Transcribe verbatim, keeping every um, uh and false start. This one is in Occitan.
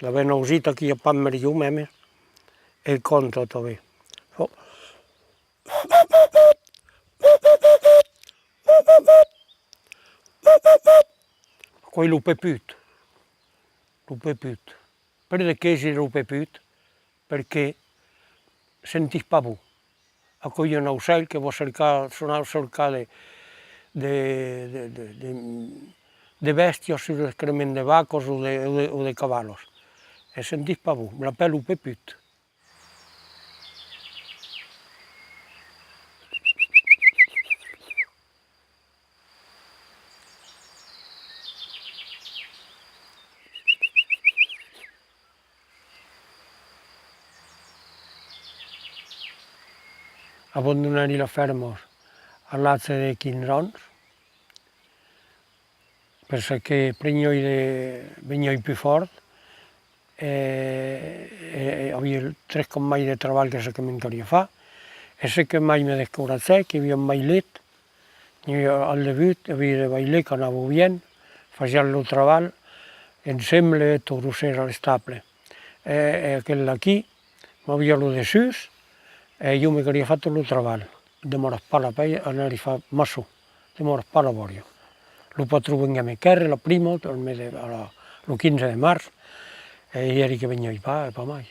L'avèm ausit aquí a Pam Meriu mème, e canta tanben. Fa: Aquò's lo peput. Lo peput. Per de qué es lo peput? Perque sentís pas bon. Aquò's un aucèl que va cercar, son a cercar de, de, de, de, de, de bèstias sus l'excrement de vacas o de, o de, o de cavalas. E sentís pas bon, l'apèlan lo peput. Abandonèri la fèrma a l'atge de quinze ans, per çò que preniái de, veniái pus fòrt, e, e, e aviái tres còps mai de trabalh que çò que me'n caliá far, e çò que mai me descoratgèt, que i aviá un vailet, e al debut aviái de vailets qu'anavan bien, fasián lo trabalh ensemble, tot grossers a l'estable, e, e aquel d'aquí m'aviá lo dessús, e ieu me caliá far tot lo trabalh. Demòras pas la pèira, anèri far maçon. Demòras pas la bòria. Lo patron venguèt me quèrre la prima, al mes de, a la, lo quinze de març, e i èri que veniái pas, e pas mai.